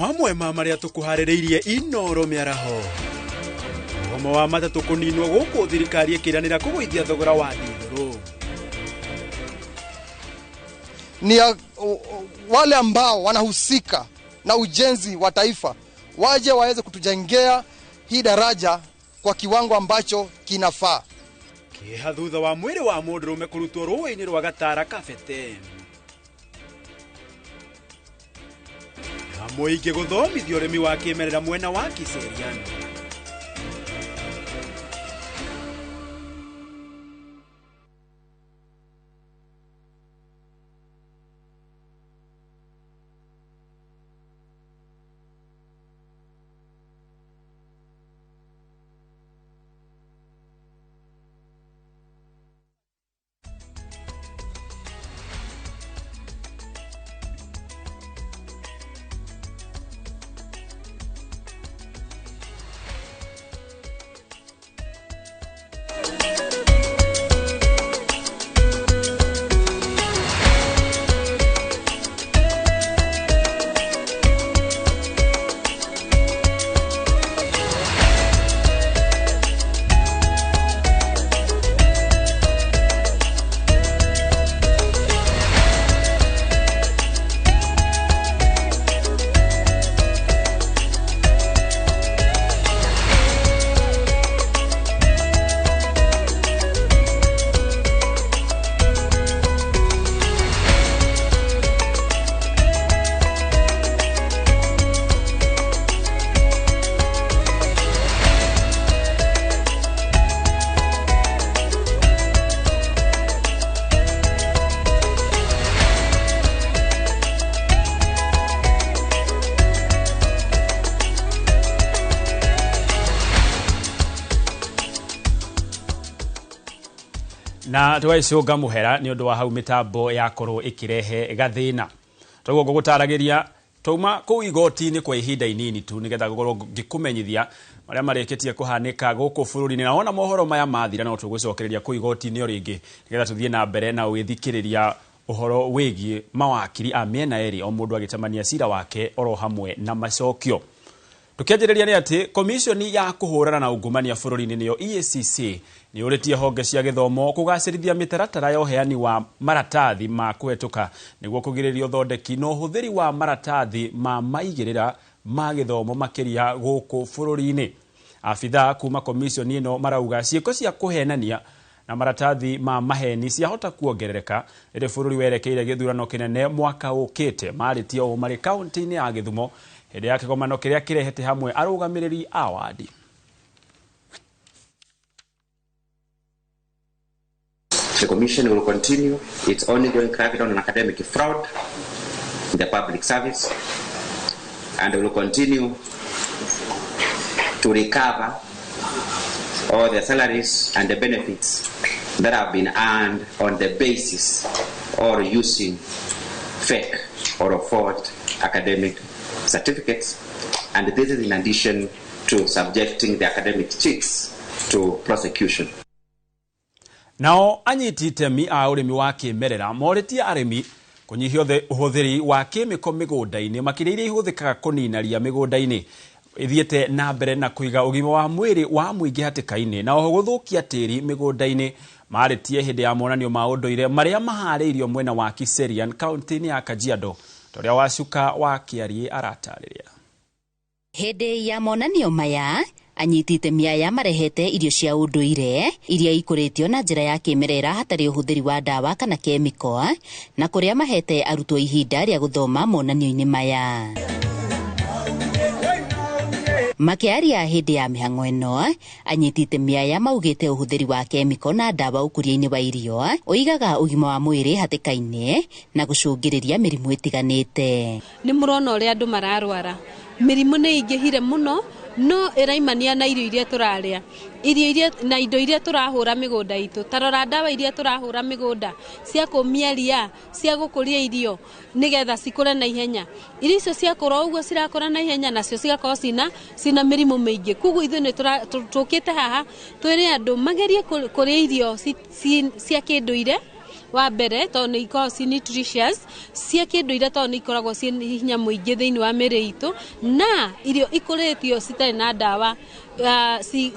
Mamwe ma marĩa tũkũharĩrĩirie Inoro mĩaraho. Mũgomo wa matatũ kũninwo gũkũ thirikari ĩkĩranĩra kũgũithia thogora wa ndithũrũ. Ni ya, wale ambao wanahusika na ujenzi wa taifa waje waweze kutujengea hii daraja kwa kiwango ambacho kinafaa. Kĩeha thutha wa mwĩrĩ wa mũndũrũme kũrutwo rũĩ-inĩ rwa Gatara Kabete. Na mũingĩ gũthomithio ũrĩmi wa kĩmerera mwena wa Kiserian. Na twagĩcũnga mũhera nĩ ũndũ wa hau mĩtambo yakorwo ĩkĩrehe gathĩna. Toguo ngũgũtaragĩria twauma kũu igoti-inĩ kwa ihinda inini tu nĩgetha ngũkorwo ngĩkũmenyithia marĩa marĩkĩtie kũhanĩka gũkũ bũrũri-inĩ. Na wona mohoro maya mathira no tũgũcokereria kũu igoti-inĩ o rĩngĩ nĩgetha tũthiĩ na mbere na ũgĩthikĩrĩria ũhoro wĩgiĩ mawakiri a mĩena ĩrĩ o mũndũ agĩcemania cira wake oro hamwe na macokio. Tukianjĩrĩria nĩ atĩ komishoni ya kũhũrana na ungumania bũrũri-inĩ nĩyo EACC nĩ yũrĩtie honge cia gĩthomo kũgacĩrithia mĩtaratara ya ũheani wa maratathi ma kũhetũka nĩguo kũgirĩrĩria ũthondeki na ũhũthĩri wa maratathi ma maigĩrĩra ma gĩthomo makĩria gũkũ bũrũri-inĩ. Abithaa kuma komishoni ĩno marauga ciĩko cia kũhenania na maratathi ma maheni ciahota kuongerereka rĩrĩa bũrũri werekeire gĩthurano kĩnene mwaka ũkĩte. Marĩtie ũũ marĩ kaunti-inĩ ya Gĩthumo hĩndĩ ya kĩgomano kĩrĩa kĩrehete hamwe arũgamĩrĩri a wadi. The Commission will continue its ongoing crackdown on academic fraud in the public service and will continue to recover all the salaries and the benefits that have been earned on the basis or using fake or forged academic certificates, and this is in addition to subjecting the academic cheats to prosecution. Nao anyiti itemi a ũrĩmi wa kĩmerera morĩtie arĩmi kũnyihia ũhũthĩri wa kĩmĩko mĩgũnda-inĩ makĩria iria ihũthĩkaga kũnina ria mĩgũnda-inĩ ithiĩte na mbere na kũiga ũgima wa mwĩrĩ wa mũingĩ hatĩka-inĩ na oho gũthũkia tĩri mĩgũnda-inĩ. Marĩtie hĩndĩ ya monanio ma ũndũire marĩa maharĩirio mwena wa Kiserian kaunti-inĩ ya Kajiado. Toria Wacuka wa Kĩariĩ aratarĩria. Hĩndĩ ya monanio maya anyiti itemi aya marehete irio cia ũndũire iria ikũrĩtio na njĩra ya kĩmerera hatarĩ ũhũthĩri wa ndawa kana kemiko, na kũrĩa mahete arutwo ihinda rĩa gũthoma monanio-inĩ maya. Makĩaria hĩndĩ ya mĩhang'o ĩno, anyiti itemi aya maugĩte ũhũthĩri wa kemiko na ndawa ũkũria-inĩ wa irio ũigaga ũgima wa mwĩrĩ hatĩka-inĩ na gũcũngĩrĩria mĩrimũ ĩtiganĩte. Nĩ mũrona ũrĩa andũ mararwara, mĩrimũ nĩ ĩingĩhire mũno no ĩraimania na irio iria tũrarĩa, irio iria na indo iria tũrahũra mĩgũnda itũ. Ta rora ndawa iria tũrahũra mĩgũnda cia kũmia ria, cia gũkũria irio nĩgetha cikũre na ihenya. Irio icio ciakũra ũguo cirakũra na ihenya nacio cigakorwo cina mĩrimũ mĩingĩ. Koguo ithuĩ nĩ tũkĩte haha twĩre andũ magerie kũrĩa irio cia kĩndũire, Wa mbere tondũ nĩ ikoragwo ci nutritious, cia kĩndũire tondũ nĩ ikoragwo ci hinya mũingĩ thĩinĩ wa mĩĩrĩ itũ, na irio ikũrĩtio citarĩ na ndawa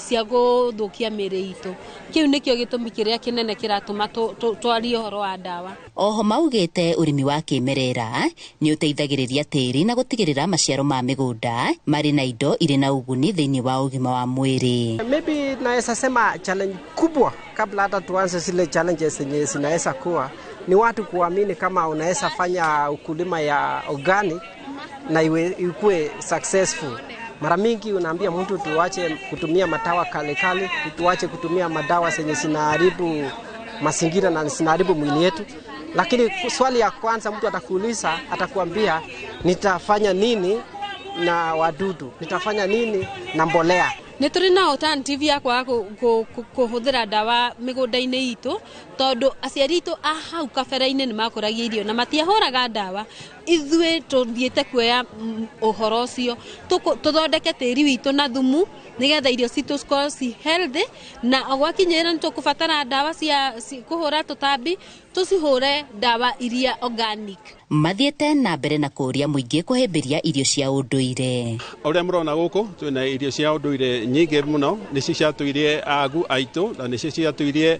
cia gũthũkia mĩĩrĩ itũ. Kĩu nĩkĩo gĩtũmi kĩrĩa kĩnene kĩratũma twarie ũhoro wa ndawa. Oho maugĩte ũrĩmi wa kĩmerera nĩ ũteithagĩrĩria tĩri na gũtigĩrĩra maciaro ma mĩgũnda marĩ na indo irĩ na ũguni thĩinĩ wa ũgima wa mwĩrĩ. Maybe naweza sema challenge kubwa kabla hata tuanze zile challenges zenye zinaweza kuwa ni watu kuamini kama unaweza fanya ukulima ya organic na iwe ikue successful. Mara mingi unaambia mtu tuache kutumia madawa kali kali, tuache kutumia madawa zenye zinaharibu mazingira na zinaharibu mwili yetu. Lakini swali ya kwanza mtu atakuuliza, atakuambia nitafanya nini na wadudu, nitafanya nini na mbolea. Nĩ tũrĩ na alternative ya kwaga kũhũthĩra ndawa mĩgũnda-inĩ itũ, tondũ aciari aitũ a hau kabere-inĩ nĩ makũragia irio na matiahũraga ndawa. Ithuĩ tũthiĩte kuoya ũhoro ũcio, tũthondeke tĩri witũ na thumu nĩgetha irio citũ cikorwo ci healthy, na gwakinyĩrĩra nĩ tũkũbatara ndawa cia kũhũra tũtambi, tũcihũre ndawa iria organic. Mathiĩte na mbere na kũũria mũingĩ kũhĩmbĩria irio cia ũndũire. Ũrĩa mũrona gũkũ twĩna irio cia ũndũire nyingĩ mũno, nĩcio ciatũirie agu aitũ na nĩcio ciatũirie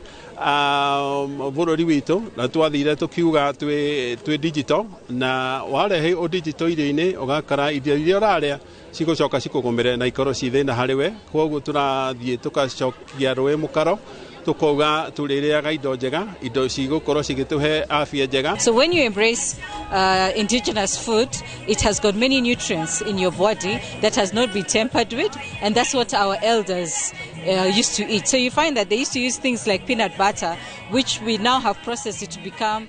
bũrũri witũ, na twathire tũkiuga twĩ digital, na warehe ũ digital irio-inĩ ũgakora irio iria ũrarĩa cigũcoka cikũgũmĩre na ikorwo ci thĩna harĩ we. Koguo tũrathiĩ tũgacokia rũĩ mũkaro, tukauga turĩrĩaga indo njega, indo cigũkorwo cigĩtũhe afya njega. So when you embrace indigenous food, it has got many nutrients in your body that has not been tampered with, and that's what our elders used to eat. So you find that they used to use things like peanut butter, which we now have processed it to become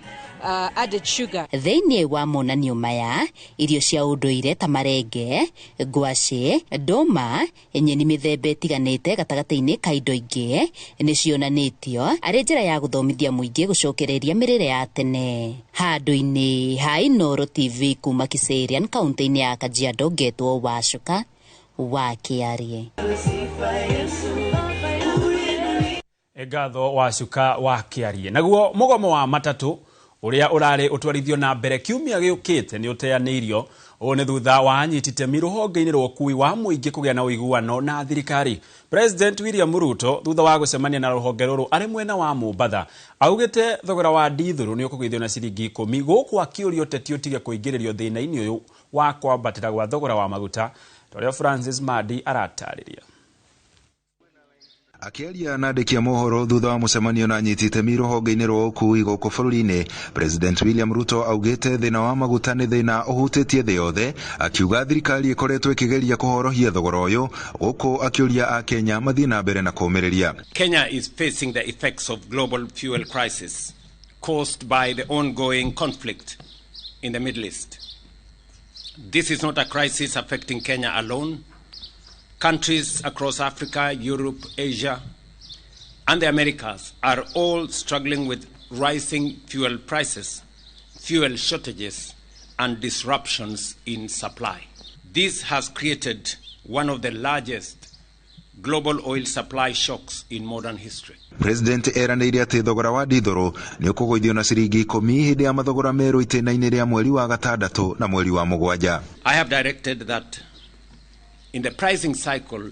added sugar. Thĩinĩ wa monanio maya, irio cia ũndũire ta marenge, ngwacĩ, ndũma, nyeni mĩthemba ĩtiganĩte gatagatĩ-inĩ ka indo ingĩ nĩ cionanĩtio arĩ njĩra ya gũthomithia mũingĩ gũcokereria mĩrĩre ya tene. Handũ-inĩ ha Inooro TV kuma Kiserian kaunti-inĩ ya Kajiado, ngetwo Wacuka wa Kĩarie. Ngatho Wacuka wa Kĩarie. Naguo mũgomo wa matatũ ũrĩa ũrarĩ ũtwarithio na mbere kiumia gĩũkĩte nĩ ũteanĩirio. Ũũ nĩ thutha wa anyiti itemi rũhonge-inĩ rwa ũkui wa mũingĩ kũgĩa na ũiguano na thirikari. President William Ruto thutha wa gũcemania na rũhonge rũrũ arĩ mwena wa Mombatha augĩte thogora wa ndithũrũ nĩ ũkũgũithio na ciringi 10, gũkũ akĩũria ũteti ũtige kũingĩrĩrio thĩna-inĩ ũyũ wa kwambatĩra gwa thogora wa maguta, ta ũrĩa Francis Madi aratarĩria. Akĩaria na andĩki a mohoro thutha wa mũcemanio na anyiti itemi rũhonge-inĩ rwa ũkui gũkũ bũrũri-inĩ, President William Ruto augĩte thĩna wa maguta nĩ thĩna ũhutĩtie thĩ yothe, akiuga thirikari ĩkoretwo ĩkĩgeria kũhorohia thogora ũyũ, gũkũ akĩũria Akenya mathiĩ na mbere na kũũmĩrĩria. Kenya is facing the effects of global fuel crisis caused by the ongoing conflict in the Middle East. This is not a crisis affecting Kenya alone. Countries across Africa, Europe, Asia, and the Americas are all struggling with rising fuel prices, fuel shortages, and disruptions in supply. This has created one of the largest global oil supply shocks in modern history. President eranĩire atĩ thogora wa ndithũrũ nĩ ũkũgũithio na ciringi 10 hĩndĩ ya mathogora merũ itĩna-inĩ rĩa mweri wa gatandatũ na mweri wa mũgwanja. I have directed that in the pricing cycle,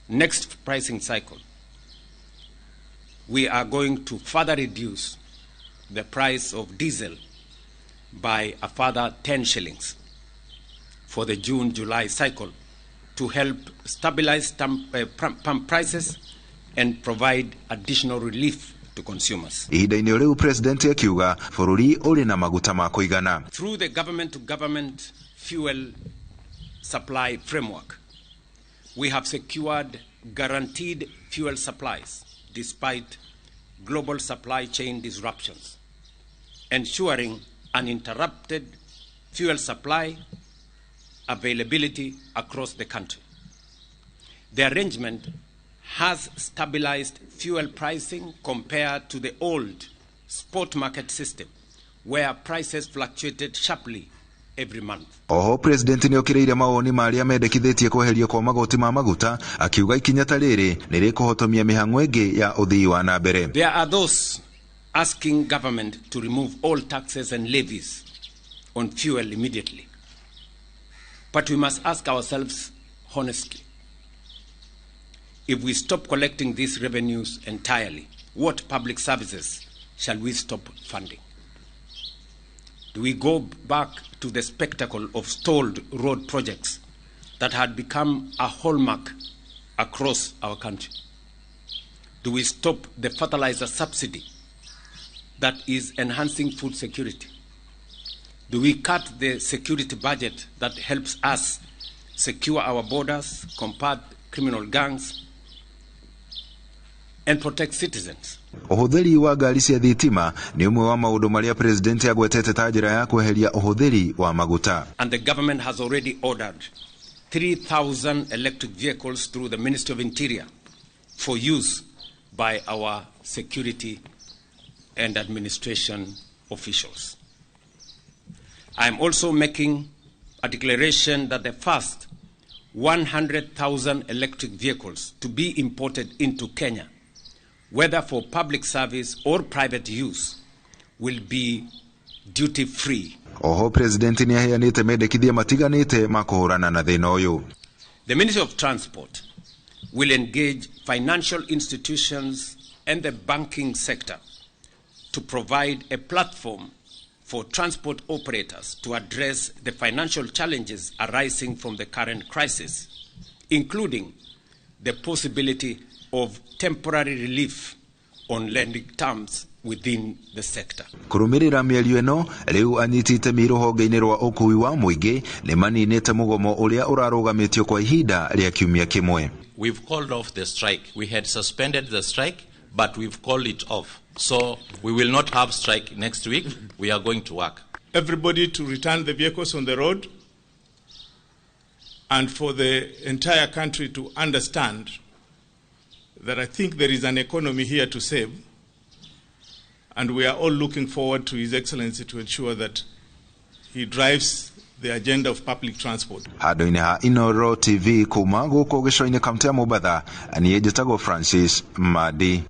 next pricing cycle, we are going to further reduce the price of diesel by a further 10 shillings for the June-July cycle to help stabilize pump prices and provide additional relief to consumers. Ihinda-inĩ rĩu President akiuga bũrũri ũrĩ na maguta ma kũigana. Through the government-to-government fuel supply framework, we have secured guaranteed fuel supplies despite global supply chain disruptions, ensuring uninterrupted fuel supply availability across the country. The arrangement has stabilized fuel pricing compared to the old spot market system, where prices fluctuated sharply every month. Oho President nĩ okĩrĩire mawoni ma arĩa mendekithĩtie kweherio kwa magoti ma maguta, akiuga ikinya ta rĩrĩ nĩ rĩkũhotomia mĩhang'o ĩngĩ ya ũthii wa na mbere. There are those asking government to remove all taxes and levies on fuel immediately. But we must ask ourselves honestly, if we stop collecting these revenues entirely, what public services shall we stop funding? Do we go back to the spectacle of stalled road projects that had become a hallmark across our country? Do we stop the fertilizer subsidy that is enhancing food security? Do we cut the security budget that helps us secure our borders, combat criminal gangs, and protect citizens? Ũhũthĩri wa ngari cia thitima nĩ ũmwe wa maũndũ marĩa president agwetete ta njĩra ya kweheria ũhũthĩri wa maguta. And the government has already ordered 3,000 electric vehicles through the Ministry of Interior for use by our security and administration officials. I am also making a declaration that the first 100,000 electric vehicles to be imported into Kenya, whether for public service or private use, will be duty-free. Oho president ni aheanĩte mendekithia matiganĩte ma kũhũrana na thĩna ũyũ. The Ministry of Transport will engage financial institutions and the banking sector to provide a platform for transport operators to address the financial challenges arising from the current crisis, including the possibility of temporary relief on lending terms within the sector. Kũrũmĩrĩra mĩario ĩno rĩu anyiti itemi rũhonge-inĩ rwa ũkui wa mũingĩ nĩ maninĩte mũgomo ũrĩa ũrarũgamĩtio kwa ihinda rĩa kiumia kĩmwe. We've called off the strike. We had suspended the strike, but we've called it off. So we will not have strike next week. We are going to work. Everybody to return the vehicles on the road and for the entire country to understand that I think there is an economy here to save, and we are all looking forward to His Excellency to ensure that he drives the agenda of public transport. Handũ-inĩ ha Inoro TV kuma gũkũ gĩcũa-inĩ kaunti ya Mombatha, niĩ njĩtagwo Francis Madi.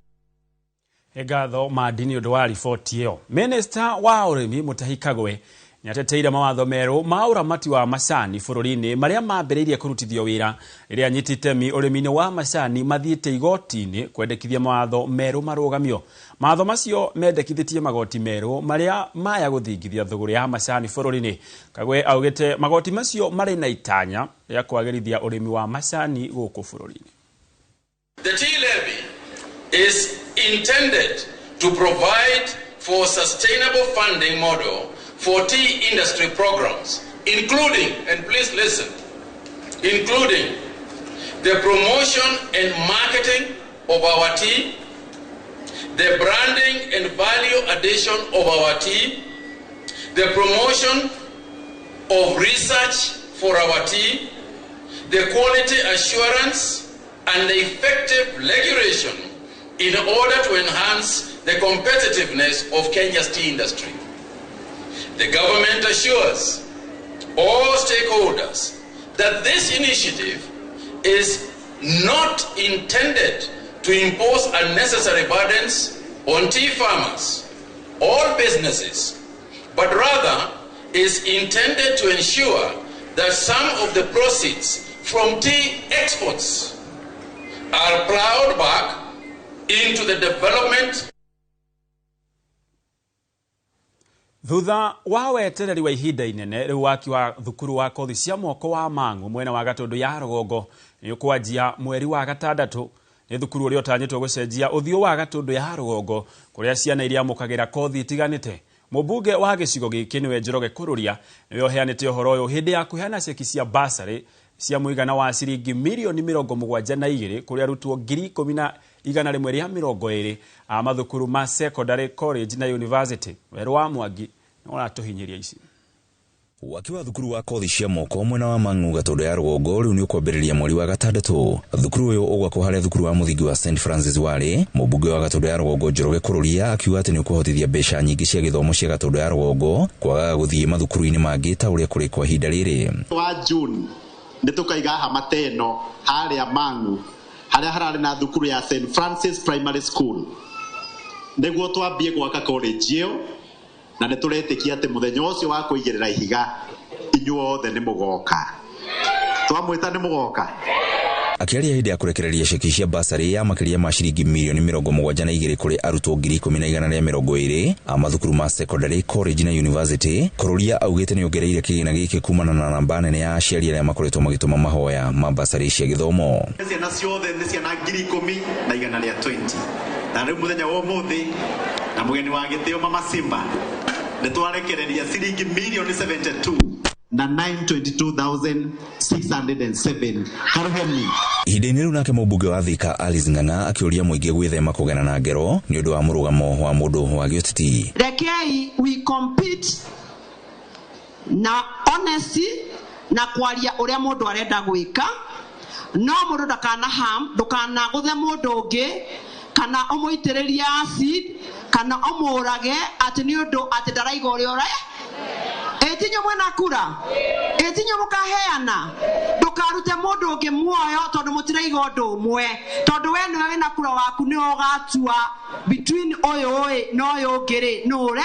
Ngatho Madi nĩ ũndũ wa riboti ĩyo. Minista wa ũrĩmi Mutahi Kagwe nĩateteire mawatho merũ ma ũramati wa macani bũrũri-inĩ marĩa mambĩrĩirie kũrutithio wĩra rĩrĩa anyiti itemi ũrĩmi-inĩ wa macani mathiĩte igoti-inĩ kwendekithia mawatho merũ marũgamio. Mawatho macio mendekithĩtie magoti merũ marĩa maya gũthingithia thũgũrĩ ya macani bũrũri-inĩ. Kagwe augĩte magoti macio marĩ na itanya rĩa kwagĩrithia ũrĩmi wa macani gũkũ bũrũri-inĩ. The tea levy is intended to provide for sustainable funding model for tea industry programs, including, and please listen, including the promotion and marketing of our tea, the branding and value addition of our tea, the promotion of research for our tea, the quality assurance and the effective regulation in order to enhance the competitiveness of Kenya's tea industry. The government assures all stakeholders that this initiative is not intended to impose unnecessary burdens on tea farmers or businesses, but rather is intended to ensure that some of the proceeds from tea exports are plowed back into the development. Thutha wa wetereri wa ihinda inene rĩu waki wa thukuru wa kothi cia moko wa Mang'u mwena wa Gatũndũ ya rũgongo nĩ ũkwanjia mweri wa gatandatũ. Nĩ thukuru ũrĩa ũtanyĩtwo gũcenjia ũthiũ wa Gatũndũ ya rũgongo kũrĩa ciana iria amũkagĩra kothi itiganĩte. Mũmbunge wa gĩcigo gĩkĩ nĩwe Njoroge Kũrũria nĩwe ũheanĩte ũhoro ũyũ hĩndĩ ya kũheana ceki cia basarĩ cia mũigana wa ciringi mirioni 72 kũrĩ arutwo 10,120 a mathukuru ma secondary, college na university. Werũ wa Mwangi nĩ ũratũhinyĩria ici. Waki wa thukuru wa kothi cia moko mwena wa Mang'u Gatũndũ ya rũgongo rĩu nĩ ũkwambĩrĩria mweri wa gatandatũ. Thukuru ũyũ ũgwakwo harĩa thukuru wa mũthingi wa St Francis warĩ. Mũmbunge wa Gatũndũ ya rũgongo Njoroge Kũrũria akiuga atĩ nĩ ũkũhotithia mbeca nyingĩ cia gĩthomo cia Gatũndũ ya rũgongo kwagaga gũthiĩ mathukuru-inĩ mangĩ ta ũrĩa kũrĩ kwa ihinda rĩrĩ. Wa June nĩ tũkaiga hama ta ĩno harĩa Mang'u harĩa hararĩ na thukuru ya St Francis Primary School. Nĩguo twambie gwaka college ĩyo, na nĩ tũretĩkia atĩ mũthenya ũcio wa kũigĩrĩra ihiga inyuothe nĩ mũgoka. Twamwĩta nĩ mũgoka. Akĩaria hĩndĩ ya kũrekereria ceki cia basarĩ ya makĩria ma ciringi mirioni 72 kũrĩ arutwo 10,120 a mathukuru ma secondary, college na university, Kururia augĩte nĩ ongereire kĩgĩna gĩkĩ kumana na namba nene ya aciari arĩa makoretwo magĩtũma mahoya ma basarĩ cia gĩthomo. Ciana ciothe nĩ ciana 10,120, na rĩu mũthenya wa ũmũthĩ na mũgeni wa gĩtĩo Mama Simba nĩ twarekereria ciringi mirioni 72 na 922,607. Karuheni. Ihinda-inĩ rĩu nake mũmbunge wa Thika Alice Ng'ang'a akĩũria mũingĩ gwĩthema kũgena na ngero nĩ ũndũ wa mũrũgamo wa mũndũ wa gĩũteti. Rekei we compete na honesty na kwaria ũrĩa mũndũ arenda gwĩka, no mũndũ ndakana harm, ndũkanagũthe mũndũ ũngĩ kana ũmũitĩrĩrie acid kana ũmũrage atĩ nĩ ũndũ atĩ ndaraiga ũrĩa ũre ĩtinyo mwena kura ĩtinyo mũkaheana. Ndũkarute mũndũ ũngĩ muoyo tondũ mũtiraiga ũndũ ũmwe, tondũ we nĩwe wĩna kura waku, nĩwe ũgatua between ũyũ ĩ na ũyũ ũngĩ rĩ nũ ũre.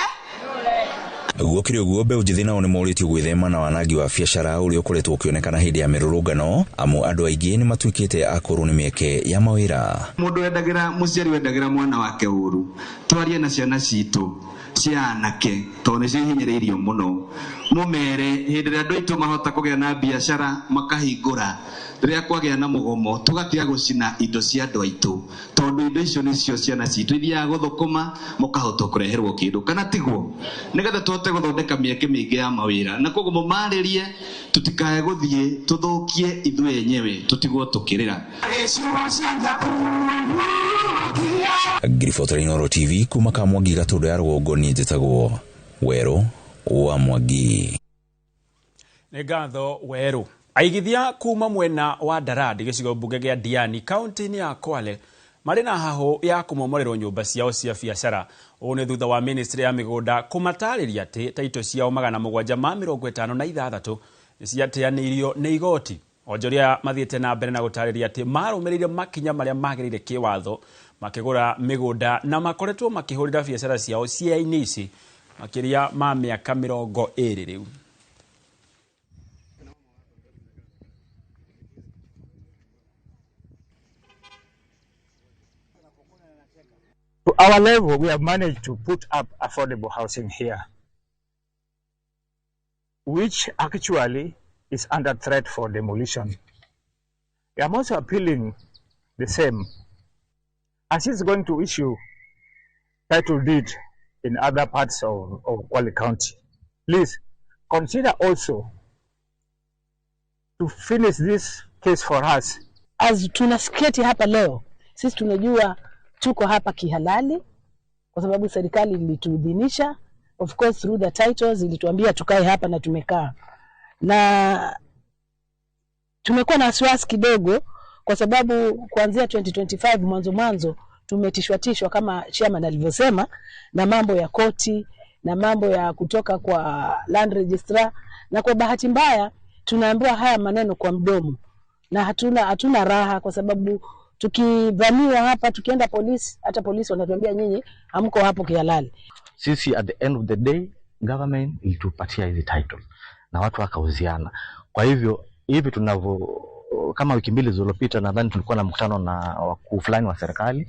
Gũkĩrĩ ũguo, mbeũ njĩthĩ nao nĩ morĩtio gwĩthema na wanangi wa biacara ũrĩa ũkoretwo ũkĩonekana hĩndĩ ya mĩrũrũngano, amu andũ aingĩ nĩ matuĩkĩte a kũũrwo nĩ mĩeke ya mawĩra. Mũndũ wendagĩra, mũciari wendagĩra mwana wake ũru, twarie na ciana citũ cia anake tondũ nĩcio ihinyĩrĩirio mũno, mũmere hĩndĩ ĩrĩa andũ aitũ mahota kũgĩa na biacara makahingũra, rĩrĩa kwagĩa na mũgomo tũgatiga gũcina indo cia andũ aitũ, tondũ indo icio nĩcio ciana citũ ithiaga gũthũkũma mũkahota kũreherwo kĩndũ kana tiguo, nĩgetha tũhote gũthondeka mĩeke mĩingĩ ya mawĩra. Na koguo mũmarĩrie tũtikae gũthiĩ tũthũkie ithuĩ enyewe tũtigwo tũkĩrĩra. Ngiribotera Inooro TV kuma Kamwangi Gatũndũ ya rũgongo, niĩ njĩtagwo Werũ wa Mwangi. Nĩ ngatho Werũ. Aigithia kuma mwena wa Darandi gĩcigo mbunge gĩa Diani kaunti-inĩ ya Kwale marĩ na hahũ ya kũmomorerwo nyũmba ciao cia biacara. Ũũ nĩ thutha wa ministry ya mĩgũnda kũmatarĩria atĩ taito ciao 756 nĩ ciateanĩirio nĩ igoti. Onjoria mathiĩte na mbere na gũtarĩria atĩ marũmĩrĩire makinya marĩa magĩrĩire kĩwatho makĩgũra mĩgũnda na makoretwo makĩhũrĩra biacara ciao cia-inĩ ici makĩria ma mĩaka 20 rĩu. To our level, we have managed to put up affordable housing here, which actually is under threat for demolition. I am also appealing the same, as it's going to issue title deed in other parts of Kwale County. Please consider also to finish this case for us. As tunasketi hapa leo, sisi tunajua tuko hapa kihalali kwa sababu serikali ilituidhinisha, of course through the titles ilituambia tukae hapa na tumekaa. Na tumekuwa na wasiwasi kidogo kwa sababu kuanzia 2025 mwanzo tumetishwa kama chairman alivyosema, na mambo ya koti na mambo ya kutoka kwa land registrar, na kwa bahati mbaya tunaambiwa haya maneno kwa mdomo na hatuna raha, kwa sababu tukivamiwa hapa tukienda polisi, hata polisi wanatuambia nyinyi hamko hapo kihalali. Sisi at the end of the day government ilitupatia hizi title na watu wakauziana. Kwa hivyo hivi tunavyo, kama wiki mbili zilizopita nadhani tulikuwa na mkutano na wakuu fulani wa serikali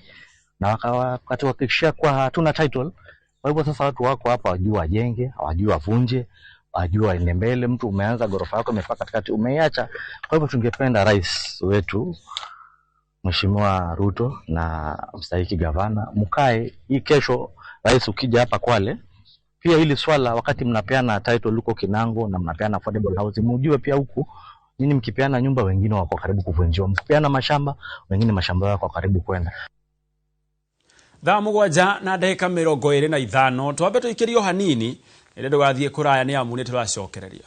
na wakatuhakikishia kwa hatuna title. Kwa hivyo sasa watu wako hapa wajua wajenge, hawajui wavunje, wajua waende mbele. Mtu umeanza gorofa yako imefika katikati umeiacha. Kwa hivyo tungependa rais wetu Mheshimiwa Ruto na mstahiki gavana mkae hii kesho, rais ukija hapa Kwale pia hili swala, wakati mnapeana title huko Kinango na mnapeana affordable housing, mjue pia huku nyinyi mkipeana nyumba wengine wako karibu kuvunjiwa, mkipeana mashamba wengine mashamba yao wako karibu kwenda. Thaa 7 na ndagĩka 25 twambe tũikĩrio hanini ĩrĩa ndũgathiĩ kũraya nĩ amu nĩ tũracokereria.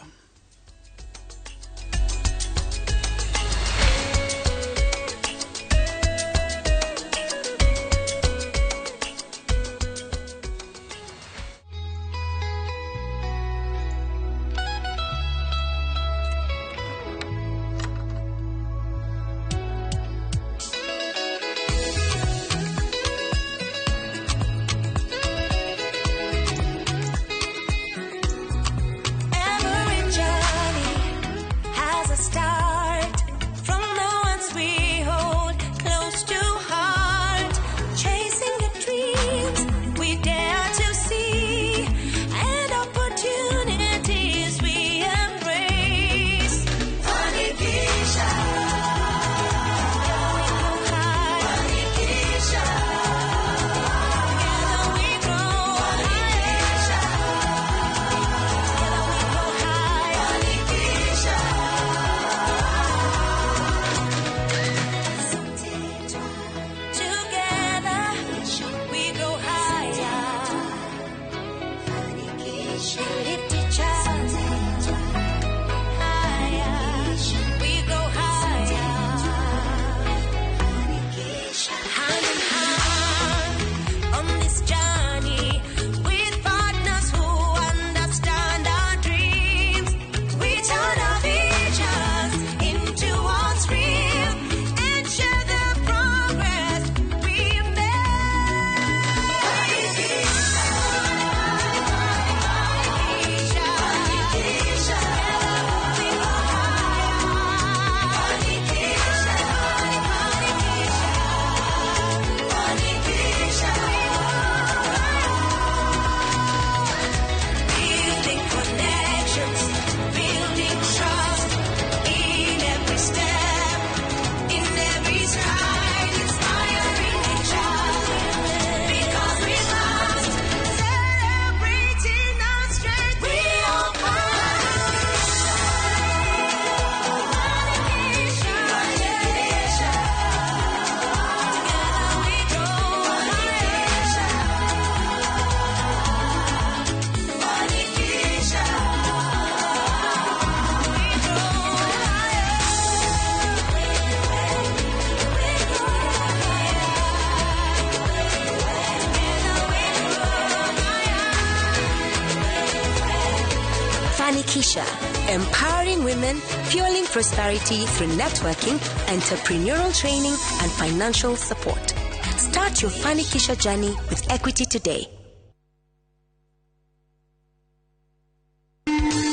Fanikisha, empowering women, fueling prosperity through networking, entrepreneurial training, and financial support. Start your Fanikisha journey with Equity today.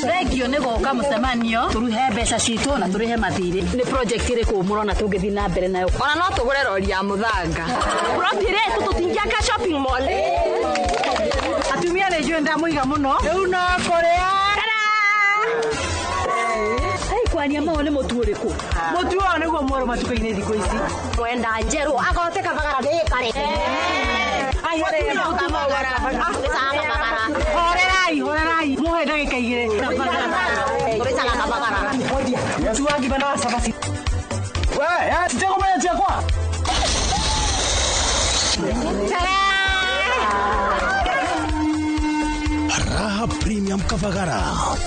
Thengio nĩ gũka mũcemanio tũruhe mbeca citũ na tũrĩhe mathirĩ. Nĩ project ĩrĩkũ mũrona tũngĩthiĩ na mbere nayo? Ona no tũgũre rori ya mũthanga. Plot ĩrĩa ĩtũ tũtingĩaka shopping mall. Atumia nĩ njũĩ ndamũiga mũno. Rĩu no kũrĩa. Kwania mao nĩ mũtu ũrĩkũ? Mũtu ũyũ nĩguo mwerũ matukũ-inĩ thikũ ici. Mwenda njerũ agote kabagara ndĩkare. Horerai, horerai. Muhe ndagĩka igĩrĩ. Tũrĩcaga kabagara. Mũtu wa ngima na wa cabaci. We, titegũmenya ciakwa. Raha Premium Kabagara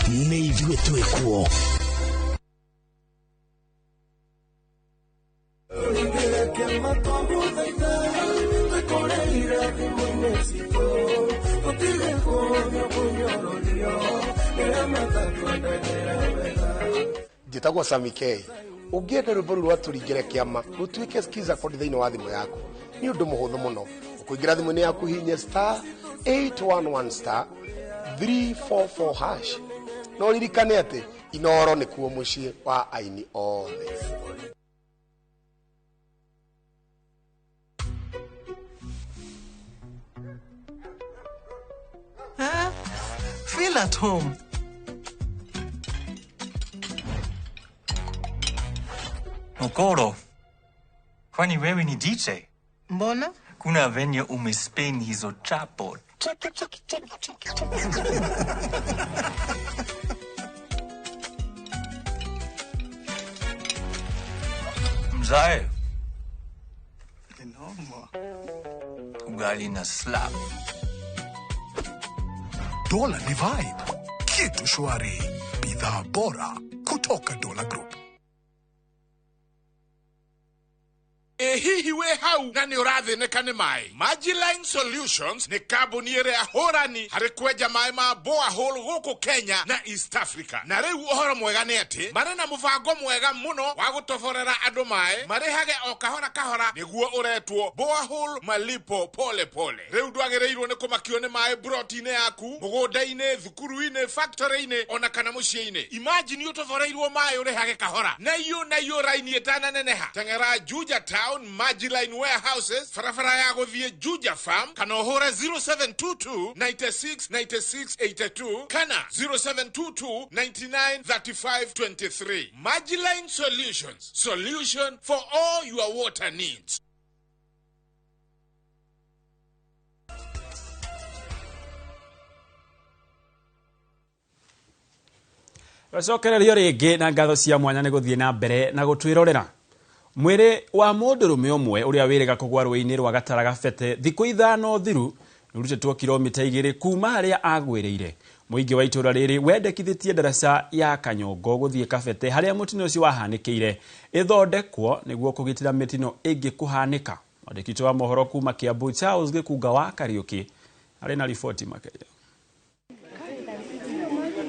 nĩ ithuĩ twĩkuo. Njĩtagwo Sami K. Ũngĩenda rwĩmbo rũu rwa tũringĩre kĩama rũtuĩke skiza code thĩinĩ wa thimũ yaku nĩ ũndũ mũhũthũ mũno. Ũkũingĩra thimũ-inĩ yaku hihinye star 811 star 344 hash. No ũririkane atĩ Inooro nĩkuo mũciĩ wa aini othe. Feel at home. Mokoro, kwani wewe ni DJ? Mbona? Kuna venye umespin hizo chapo. Mzae. Ugali na slap. Dola ni vibe. Kitu shwari. Bidhaa bora kutoka Dola Group. Hihi we hau na nĩ ũrathĩnĩka nĩ maĩ. Majiline Solutions nĩ kambuni ĩrĩa hũrani harĩ kwenja maĩ ma borehole gũkũ Kenya na East Africa. Na rĩu ũhoro mwega nĩ atĩ marĩ na mũbango mwega mũno wa gũtoborera andũ maĩ marĩhage o kahora kahora nĩguo ũretwo borehole malipo pole pole. Rĩu ndwagĩrĩirwo nĩ kũmakio nĩ maĩ broti-inĩ yaku, mũgũnda-inĩ, thukuru-inĩ, factory-inĩ ona kana mũciĩ-inĩ. Imagine ũtoboreirwo maĩ ũrĩhage kahora na iyo raini ĩtananeneha. Teng'era Juja Town Majiline Warehouses, barabara ya gũthiĩ Juja Farm, kana ũhũre 0722 96 96 82 kana 0722 99 35 23. Majiline Solutions, solution for all your water needs. Gacokererio rĩngĩ na ngatho cia mwanya nĩ gũthiĩ na mbere na gũtwĩrorera. Mwĩrĩ wa mũndũrũme ũmwe ũrĩa wĩrĩga kũgwa rũĩ-inĩ rwa Gatara Gabete thikũ 5 thiru nĩũrutĩtwo kilomita 2 kuma harĩa agwĩrĩire. Mũingĩ wa itũũra rĩrĩ wendekithĩtie ndaraca ya Kanyongo gũthiĩ Kabete harĩa mũtino ũcio wahanĩkĩire ĩthondekwo nĩguo kũgitĩra mĩtino ĩngĩ kũhanĩka. Mwandĩki witũ wa mohoro kuma Kiambu Charles Gĩkunga wa Kariũki arĩ na riboti makĩria.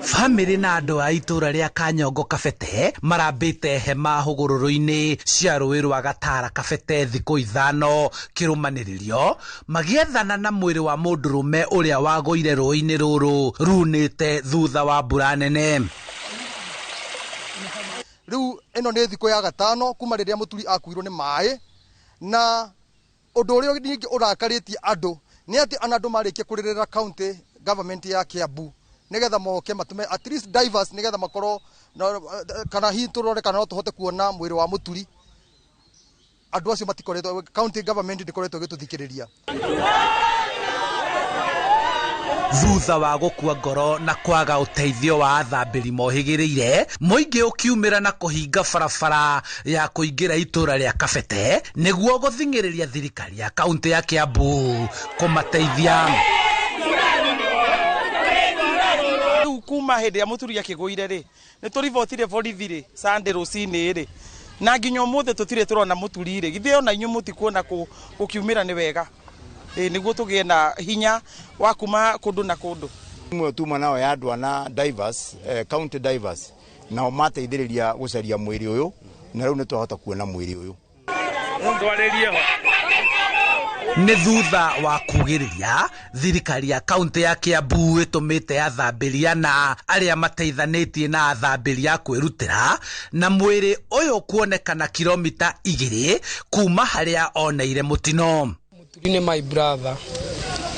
Famĩlĩ na andũ a itũũra rĩa Kanyongo Kabete marambĩte hema hũgũrũrũ-inĩ cia rũĩ rwa Gatara Kabete thikũ 5 kĩrũmanĩrĩrio magĩethana na mwĩrĩ wa mũndũrũme ũrĩa wagũire rũĩ-inĩ rũrũ runĩte thutha wa mbura nene. Rĩu ĩno nĩ thikũ ya gatano kuma rĩrĩa mũturi akuirwo nĩ maĩ, na ũndũ ũrĩa ningĩ ũrakarĩtie andũ nĩ atĩ ona andũ marĩkia kũrĩrĩra county government ya Kiambu nigetha moke matume at least divers nigetha makorwo kana hihi turore kana no tuhote kuona mwĩrĩ wa mũturi. Andũ acio matikoretwo, county government ndikoretwo ĩgĩtũthikĩrĩria. Thutha wa gũkua ngoro na kwaga ũteithio wa athambĩri mohĩgĩrĩire, mũingĩ ũkiumĩra na kũhinga barabara ya kũingĩra itũũra rĩa Kabete nĩguo gũthing'ĩrĩria thirikari ya kaunti ya Kiambu kũmateithia. Kuma hĩndĩ ya mũturi akĩgũire rĩ, nĩ tũribotire borithi rĩ Sunday rũcinĩ rĩ, na nginya ũmũthĩ tũtirĩ tũrona mũturi rĩ. Githĩ ona inyuĩ mũtikuona gũkiumĩra nĩ wega? Nĩguo tũgĩe na hinya wa kuma kũndũ na kũndũ. Imwe tuma nao ya andũ ana divers, county divers, nao mateithĩrĩria gũcaria mwĩrĩ ũyũ, na rĩu nĩ twahota kuona mwĩrĩ ũyũ. Nĩ thutha wa kugĩrĩria thirikari ya kaunti ya Kiambu ĩtũmĩte athambĩria na arĩa mateithanĩtie na athambĩria a kwĩrutĩra na mwĩrĩ ũyũ kuonekana kilomita 2 kuma harĩa oneire mũtino. Mũturi nĩ my brother,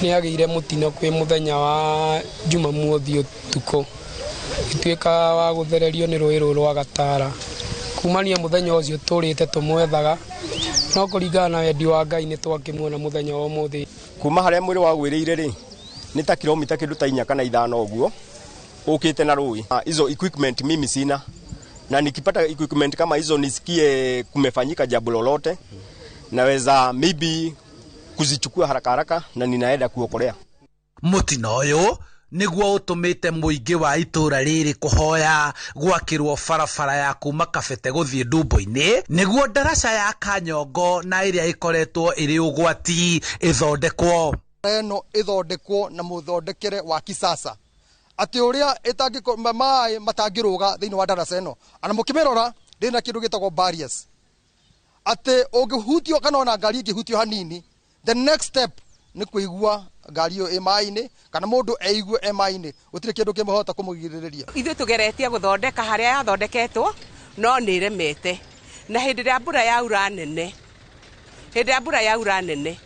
nĩ agĩire mũtino kwĩ mũthenya wa Jumamothi ũtukũ, ituĩka wa gũthererio nĩ rũĩ rũrũ rwa Gatara. Kumania mũthenya ũcio tũrĩte tũmwethaga, no kũringana na wendi wa Ngai nĩ twakĩmuona mũthenya wa ũmũthĩ. Kuma harĩa mwĩrĩ wagwĩrĩire rĩ, nĩ ta kilomita kĩndũ ta 4 kana 5 ũguo ũkĩte na rũĩ. Hizo equipment mimi sina, na nikipata equipment kama hizo nisikie kumefanyika jambo lolote, naweza maybe kuzichukua haraka haraka na ninaenda kuokolea. Mũtino ũyũ nĩguo ũtũmĩte mũingĩ wa itũũra rĩrĩ kũhoya gwakĩrwo barabara ya kuma Kabete gũthiĩ Ndumbo-inĩ nĩguo ndaraca ya Kanyongo na ĩrĩa ĩkoretwo ĩrĩ ũgwati ĩthondekwo. Ĩno ĩthondekwo na mũthondekere wa kisasa, atĩ ũrĩa maĩ matangĩrũga thĩinĩ wa ndaraca ĩno, ana mũkĩmĩrora ndĩrĩ na kĩndũ gĩtagwo barriers, atĩ ũngĩhutio kana ona ngari ĩngĩhutio hanini, the next step nĩ kũigua ngari ĩyo ĩ maĩ-inĩ kana mũndũ eigue e maĩ-inĩ, gũtirĩ kĩndũ kĩmũhota kũmũgirĩrĩria. Ithuĩ tũgeretie gũthondeka harĩa yathondeketwo no nĩ ĩremete, na hĩndĩ ĩrĩa mbura yaura nene, hĩndĩ ĩrĩa mbura yaura nene,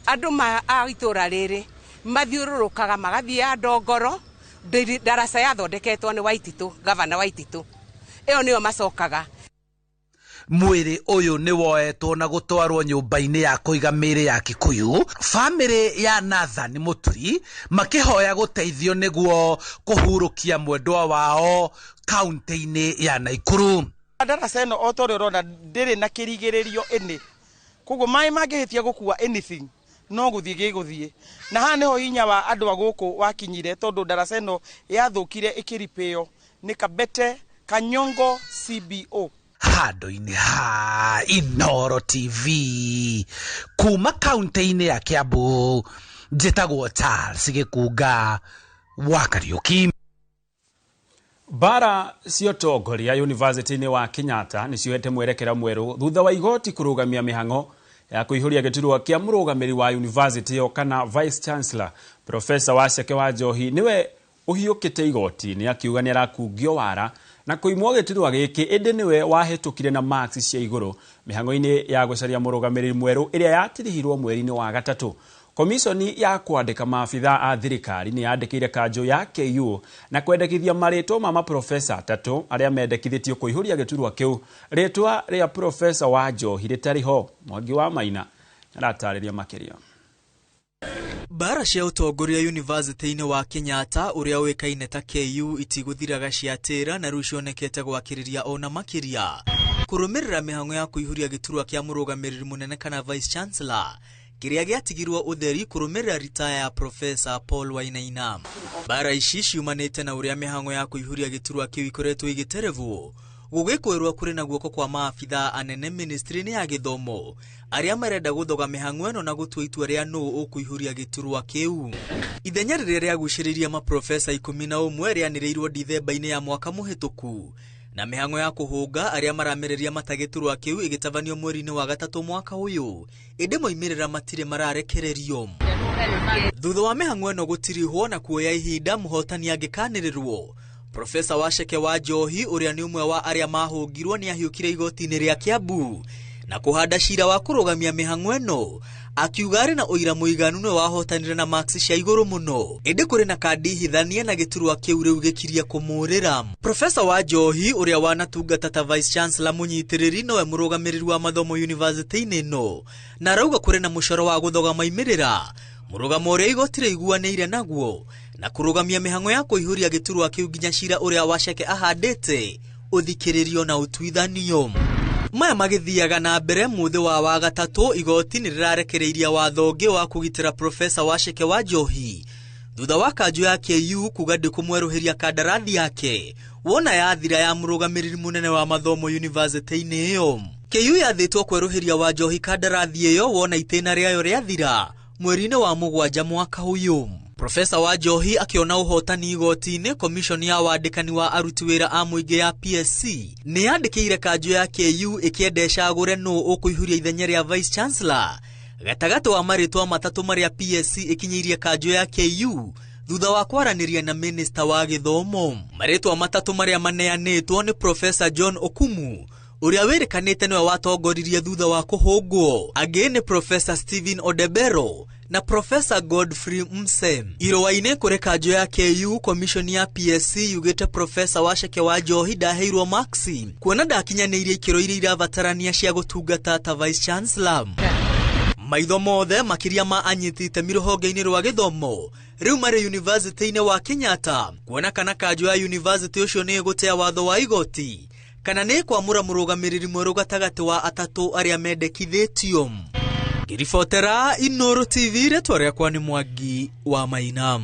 andũ a itũũra rĩrĩ mathiũrũrũkaga magathiĩ ya Ndongoro, ndaraca yathondeketwo nĩ Waititũ, gavana Waititũ, ĩyo nĩyo macokaga. Mwĩrĩ ũyũ nĩ woetwo na gũtwarwo nyũmba-inĩ ya kũiga mĩĩrĩ ya Kikuyu. Bamĩrĩ ya Nathan Mũturi makĩhoya gũteithio nĩguo kũhurũkia mwendwa wao kaunti-inĩ ya Naikuru. Ndaraca ĩno o ta ũrĩa ũrona ndĩrĩ na kĩrigĩrĩrio ĩnĩ, koguo maĩ mangĩhĩtia gũkua anything no gũthiĩ gĩgũthiĩ, na haha nĩho hinya wa andũ a gũkũ wakinyire, tondũ ndaraca ĩno yathũkire ĩkĩripĩo nĩ Kabete Kanyongo CBO. Handũ-inĩ ha Inooro TV kuma kaunti-inĩ ya Kiambu, njĩtagwo Charles Gĩkunga wa Kariũki. Bara cia ũtongoria yunivasĩtĩ-inĩ wa Kenyatta nĩ cioete mwerekera mwerũ thutha wa igoti kũrũgamia mĩhang'o ya kũihũria gĩturwa kĩa mũrũgamĩrĩri wa yunivasĩtĩ ĩyo kana vice chancellor. Profesa Waceke wa Njohi nĩwe ũhiũkĩte igoti-inĩ akiuga nĩ arakungio wara na kũimwo gĩturwa gĩkĩ, ĩndĩ nĩwe wahĩtũkire na marks cia igũrũ mĩhang'o-inĩ ya gũcaria mũrũgamĩrĩri mwerũ ĩrĩa yatirihirwo mweri-inĩ wa gatatũ. Komishoni ya kwandĩka maabithaa a thirikari nĩ yandĩkĩire kanjũ ya KU na kwendekithia marĩtwa ma maprofesa atatũ arĩa mendekithĩtio kũihũria gĩturwa kĩu, rĩtwa rĩa Profesa wa Njohi rĩtarĩ ho. Mwangi wa Maina aratarĩria makĩria. Bara cia ũtongoria yunivasĩtĩ-inĩ wa Kenyatta ũrĩa ũĩkaine ta KU itigũthiraga ciatĩra na rĩu cionekete gwakĩrĩria ona makĩria kũrũmĩrĩra mĩhang'o ya kũihũria gĩturwa kĩa mũrũgamĩrĩri mũnene kana vice chancellor kĩrĩa gĩatigirwo ũtheri kũrũmĩrĩra ritaya ya Profesa Paul Wainaina. Bara ici ciumanĩte na ũrĩa mĩhang'o ya kũihũria gĩturwa kĩu ikoretwo ĩgĩterevwo, gũgĩkwĩrwo kũrĩ na guoko kwa maabithaa anene ministry-inĩ ya gĩthomo arĩa marenda gũthoga mĩhang'o ĩno na gũtua itua rĩa nũũ ũkũihũria gĩturwa kĩu. Ithenya rĩrĩa rĩagucĩrĩirie maprofesa 11 rĩanĩrĩirwo Dithemba-inĩ ya mwaka mũhĩtũku, na mĩhang'o ya kũhũnga arĩa maramereria mata gĩturwa kĩu ĩgĩtabanio mweri-inĩ wa gatatũ mwaka ũyũ, ĩndĩ moimĩrĩra matirĩ mararekererio. Thutha wa mĩhang'o ĩno gũtirihwo na kuoya ihinda mũhotani angĩkanĩrĩrwo, Profesa Waceke wa Njohi ũrĩa nĩ ũmwe wa arĩa mahũngirwo nĩ ahiũkire igoti-inĩ rĩa Kiambu na kũhanda cira wa kũrũgamia mĩhang'o ĩno, akiuga arĩ na ũira mũiganu nĩwe wahotanire na marks cia igũrũ mũno, ĩndĩ kũrĩ na kandi hithanie na gĩturwa kĩu rĩu gĩkirie kũmũrĩra. Profesa wa Njohi ũrĩa wanatungata ta vice chancellor mũnyitĩrĩri nowe mũrũgamĩrĩri wa mathomo yunivasĩtĩ-inĩ ĩno, na arauga kũrĩ na mũcoro wa gũthoga maimĩrĩra mũrũgamo ũrĩa igoti rĩiguanĩire naguo na kũrũgamia mĩhang'o ya kũihũria gĩturwa kĩu nginya cira ũrĩa Waceke ahandĩte ũthikĩrĩrio na ũtuithanio. Maya magĩthiaga na mbere mũthĩ wa wagatatũ, igoti nĩ rĩrarekereiria watho ũngĩ wa kũgitĩra Profesa Waceke wa Njohi thutha wa kanjũ ya KU kuga ndĩkũmwerũhĩria kandarathi yake wona yathira ya mũrũgamĩrĩri mũnene wa mathomo yunivasĩtĩ-inĩ ĩyo. KU yathĩtwo kwerũhĩria wa Njohi kandarathi ĩyo wona itĩna rĩayo rĩathira mweri-inĩ wa 7 mwaka ũyũ. Profesa Wanjohi akĩona ũhotani igoti-inĩ. Komishoni ya wandĩkani wa aruti wĩra a mũingĩ ya PSC nĩ yandĩkĩire kanjũ ya KU ĩkĩenda ĩcagũre nũ ũkũihũria ithenya rĩa Vice Chancellor gatagatĩ wa marĩtwa matatũ marĩa PSC ĩkinyĩirie kanjũ ya KU thutha wa kwaranĩria na minista wa gĩthomo. Marĩtwa matatũ marĩa maneanĩtwo nĩ Profesa John Okumu, ũrĩa wĩrĩkanĩte nĩwe watongoririe thutha wa kũhũngwo. Angĩ nĩ Profesa Stephen Odebero na Profesa Godfrey Mse. Irũa-inĩ kũrĩ kanjũ ya KU, komishoni ya PSC yugĩte Profesa Waceke Wanjohi ndaheirwo maksi kuona ndakinyanĩirie ikĩro iria irabatarania cia gũtungata ta Vice Chancellor. Maitho mothe makĩria ma anyiti itemi rũhonge-inĩ rwa gĩthomo rĩu marĩ yunivasĩtĩ-inĩ wa Kenyatta kuona kana kanjũ ya yunivasĩtĩ ũcio nĩ ĩgũtea watho wa igoti kana nĩ ĩkwamũra mũrũgamĩrĩri mwerũ gatagatĩ wa atatũ arĩa mendekithĩtio. Ngĩribotera Inooro TV, rĩtwa rĩakwa nĩ Mwangi wa Maina.